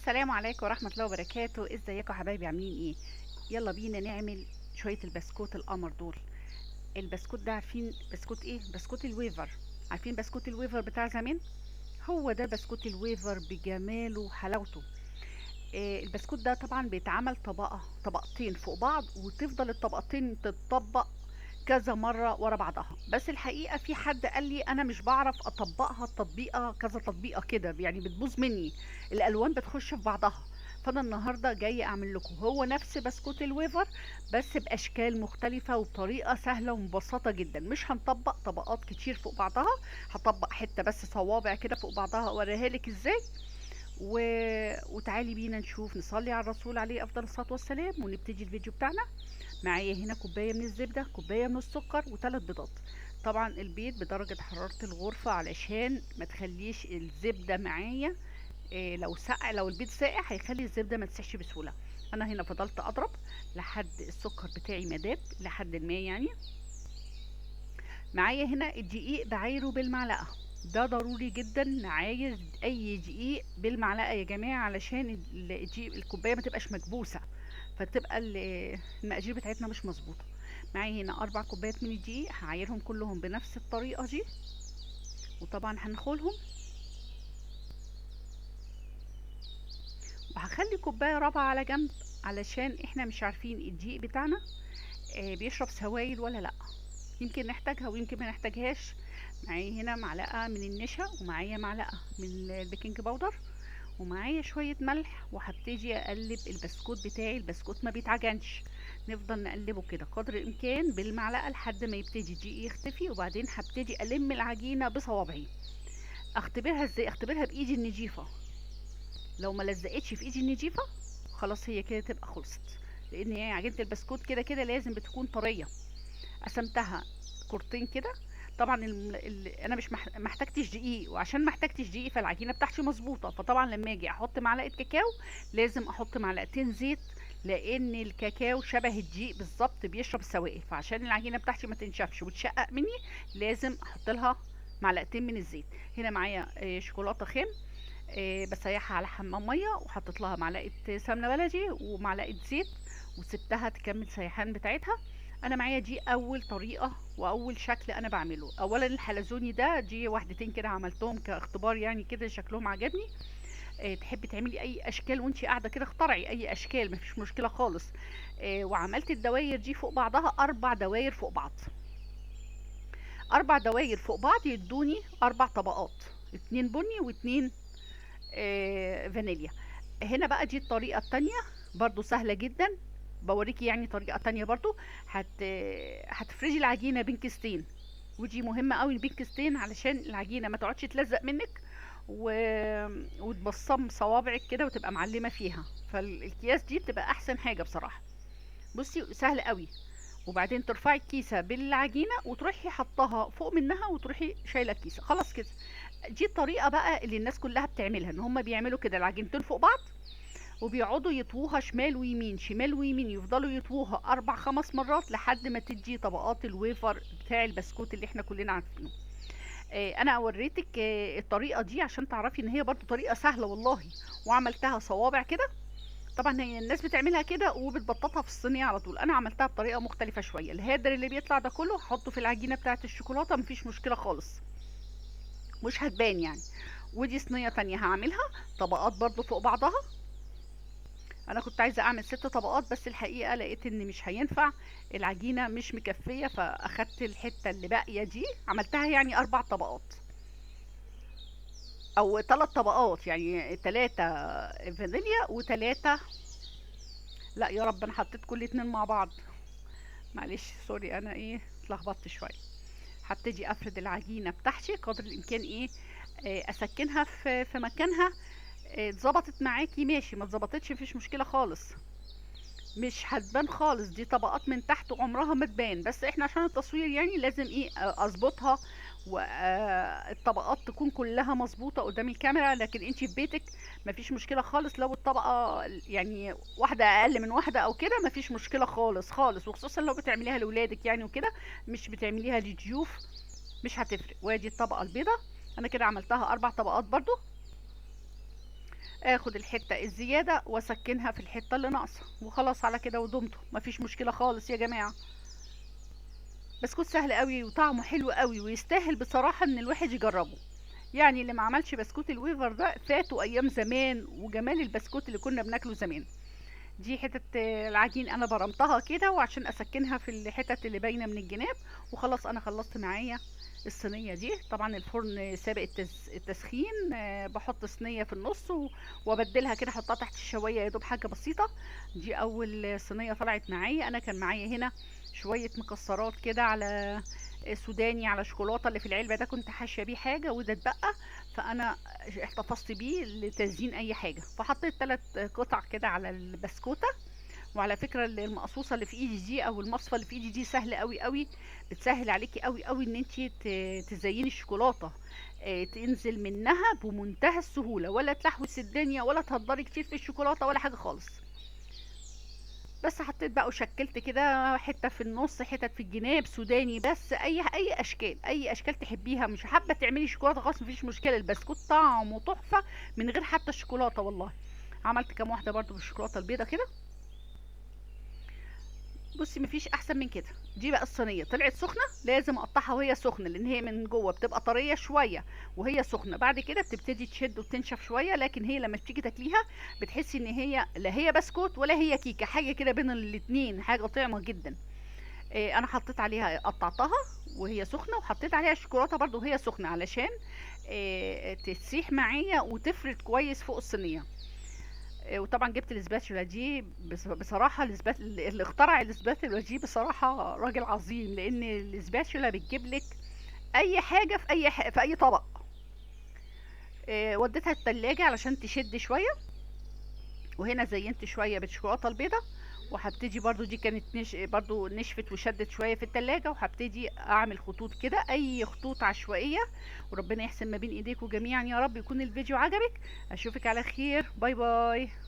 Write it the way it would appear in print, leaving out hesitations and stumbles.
السلام عليكم ورحمة الله وبركاته. ازيكم يا حبايبي، عاملين ايه؟ يلا بينا نعمل شوية البسكوت القمر دول. البسكوت ده عارفين بسكوت ايه؟ بسكوت الويفر. عارفين بسكوت الويفر بتاع زمان؟ هو ده بسكوت الويفر بجماله وحلاوته. البسكوت ده طبعا بيتعمل طبقتين فوق بعض، وتفضل الطبقتين تتطبق كذا مرة ورا بعضها. بس الحقيقة في حد قال لي أنا مش بعرف أطبقها التطبيقة كذا تطبيقة كده، يعني بتبوظ مني، الألوان بتخش في بعضها. فأنا النهاردة جاية أعمل لكم هو نفس بسكوت الويفر بس بأشكال مختلفة وبطريقة سهلة ومبسطة جدا. مش هنطبق طبقات كتير فوق بعضها، هطبق حتة بس صوابع كده فوق بعضها، أوريها لك إزاي. وتعالي بينا نشوف، نصلي على الرسول عليه أفضل الصلاة والسلام ونبتدي الفيديو بتاعنا. معايا هنا كوباية من الزبدة، كوباية من السكر، وثلاث بيضات. طبعا البيض بدرجة حرارة الغرفة علشان ما تخليش الزبدة معايا، إيه لو البيض ساقع هيخلي الزبدة ما تسيحش بسهولة. انا هنا فضلت اضرب لحد السكر بتاعي ما داب لحد ما يعني. معايا هنا الدقيق بعايره بالمعلقة، ده ضروري جدا نعاير اي دقيق بالمعلقة يا جماعة، علشان الدقيق الكوباية ما تبقاش مكبوسة، فتبقى المقادير بتاعتنا مش مظبوطة. معايا هنا 4 كوبايات من الدقيق، هعايرهم كلهم بنفس الطريقة دي، وطبعا هنخلهم. وهخلي كوباية رابعة على جنب علشان احنا مش عارفين الدقيق بتاعنا بيشرب سوائل ولا لا، يمكن نحتاجها ويمكن ما نحتاجهاش. معايا هنا معلقة من النشا، ومعايا معلقة من البيكنج باودر، ومعايا شوية ملح، وهبتدي اقلب البسكوت بتاعي. البسكوت ما بيتعجنش، نفضل نقلبه كده قدر الامكان بالمعلقة لحد ما يبتدي الدقيق يختفي. وبعدين هبتدي الم العجينة بصوابعي. اختبرها ازاي؟ اختبرها بايدي النجيفة. لو ما لزقتش في ايدي النجيفة خلاص هي كده تبقى خلصت، لان هي عجينة البسكوت كده كده لازم بتكون طرية. قسمتها كورتين كده. طبعا انا مش ما احتاجتش دقيق، وعشان ما احتاجتش دقيق فالعجينه بتاعتي مظبوطة. فطبعا لما اجي احط معلقه كاكاو لازم احط معلقتين زيت، لان الكاكاو شبه الدقيق بالظبط بيشرب سوائل، فعشان العجينة بتاعتي ما تنشفش وتشقق مني لازم احط لها معلقتين من الزيت. هنا معايا شوكولاتة خام، بسيحها على حمام مية، وحطيت لها معلقه سمنه بلدي ومعلقة زيت، وسبتها تكمل سيحان بتاعتها. انا معايا دي اول طريقه واول شكل انا بعمله. اولا الحلزوني ده، دي واحدتين كده عملتهم كاختبار يعني كده، شكلهم عجبني. تحبي تعملي اي اشكال وانتي قاعدة كده، اخترعي اي اشكال مفيش مشكلة خالص. وعملت الدواير دي فوق بعضها، 4 دواير فوق بعض، 4 دواير فوق بعض يدوني 4 طبقات، 2 بني واتنين، فانيليا. هنا بقى دي الطريقة التانية برضو سهلة جدا، بوريكي يعني طريقة تانية برضو. هتفرجي العجينة بين كيستين، ودي مهمة قوي بين كيستين علشان العجينة ما تقعدش تلزق منك وتبصم صوابعك كده وتبقى معلمة فيها. فالأكياس دي بتبقى أحسن حاجة بصراحة. بصي سهل قوي. وبعدين ترفعي الكيسة بالعجينة وتروحي حطها فوق منها وتروحي شايلة الكيسة، خلاص كده. دي الطريقة بقى اللي الناس كلها بتعملها، ان هم بيعملوا كده العجينتين فوق بعض وبيقعدوا يطووها شمال ويمين شمال ويمين، يفضلوا يطووها 4-5 مرات لحد ما تدي طبقات الويفر بتاع البسكوت اللي احنا كلنا عارفينه. انا وريتك، الطريقة دي عشان تعرفي ان هي برضو طريقة سهلة والله، وعملتها صوابع كده. طبعا هي الناس بتعملها كده وبتبططها في الصينية على طول، انا عملتها بطريقة مختلفة شوية. الهادر اللي بيطلع ده كله هحطه في العجينة بتاعة الشوكولاتة، مفيش مشكلة خالص، مش هتبان يعني. ودي صينية تانية هعملها طبقات برضو فوق بعضها. انا كنت عايزة اعمل 6 طبقات، بس الحقيقة لقيت ان مش هينفع، العجينة مش مكفية، فاخدت الحتة اللي باقية دي عملتها يعني 4 طبقات او 3 طبقات، يعني 3 فانيليا و3، لا يا رب انا حطيت كل 2 مع بعض، معلش سوري انا اتلخبطت شوية. هبتدي افرد العجينة بتاعتي قدر الامكان، اسكنها في مكانها. اتظبطت معاكي ماشي، ما اتظبطتش مفيش مشكلة خالص، مش هتبان خالص، دي طبقات من تحت وعمرها ما تبان، بس احنا عشان التصوير يعني لازم اظبطها والطبقات تكون كلها مظبوطة قدام الكاميرا. لكن انتي في بيتك مفيش مشكلة خالص لو الطبقة يعني واحدة اقل من واحدة او كده، مفيش مشكلة خالص خالص، وخصوصا لو بتعمليها لولادك يعني وكده، مش بتعمليها لضيوف، مش هتفرق. وادي الطبقة البيضة، انا كده عملتها 4 طبقات برضو. اخد الحتة الزيادة واسكنها في الحتة اللي ناقصه، وخلاص على كده ودمته، مفيش مشكلة خالص يا جماعة. بسكوت سهل قوي وطعمه حلو قوي، ويستاهل بصراحة ان الواحد يجربه. يعني اللي ما عملش بسكوت الويفر ده فاتوا ايام زمان وجمال البسكوت اللي كنا بناكله زمان. دي حتة العجين انا برمتها كده وعشان اسكنها في الحتت اللي باينة من الجناب، وخلاص انا خلصت معايا الصينية دي. طبعا الفرن سابق التسخين، بحط صينية في النص وابدلها كده، احطها تحت الشوايه يا دوب حاجة بسيطة. دي اول صينية طلعت معايا. انا كان معايا هنا شوية مكسرات كده على سوداني على شوكولاتة اللي في العلبة ده، كنت حاشية بيه حاجة وده اتبقى، فانا احتفظت بيه لتزيين اي حاجة. فحطيت 3 قطع كده على البسكوته. وعلى فكرة المقصوصه اللي في ايدي دي او المصفى اللي في ايدي دي سهلة قوي قوي، بتسهل عليكي قوي قوي ان انتي تزيني الشوكولاتة، تنزل منها بمنتهى السهولة، ولا تلحوس الدنيا ولا تهدري كتير في الشوكولاتة ولا حاجة خالص. بس حطيت بقى وشكلت كده حتة في النص، حتت في الجناب، سوداني بس، اي اشكال، اي اشكال تحبيها. مش حابة تعملي شوكولاتة خالص مفيش مشكلة، البسكوت طعمه تحفة من غير حتى الشوكولاتة والله. عملت كام واحدة برضو بالشوكولاته البيضة كده. بصي مفيش احسن من كده. دي بقى الصينية طلعت سخنة، لازم اقطعها وهي سخنة لان هي من جوه بتبقى طرية شوية وهي سخنة، بعد كده بتبتدي تشد وتنشف شوية، لكن هي لما بتيجي تاكليها بتحسي ان هي لا هي بسكوت ولا هي كيكة، حاجة كده بين الاتنين، حاجة طعمه جدا. انا حطيت عليها، قطعتها وهي سخنة، وحطيت عليها الشوكولاتة برضو وهي سخنة علشان تسيح معايا وتفرد كويس فوق الصينية. وطبعا جبت ال spatula دي، بصراحة اللي اخترع ال spatula دي بصراحة راجل عظيم، لان ال spatula بتجيب لك اي حاجة في في اي طبق. وديتها التلاجة علشان تشد شوية، وهنا زينت شوية بالشوكولاته البيضاء، وهبتدي برضو دي كانت برضو نشفت وشدت شوية في التلاجة، وهبتدي اعمل خطوط كده، اي خطوط عشوائية. وربنا يحسن ما بين ايديكم جميعا يا رب. يكون الفيديو عجبك، اشوفك على خير، bye bye.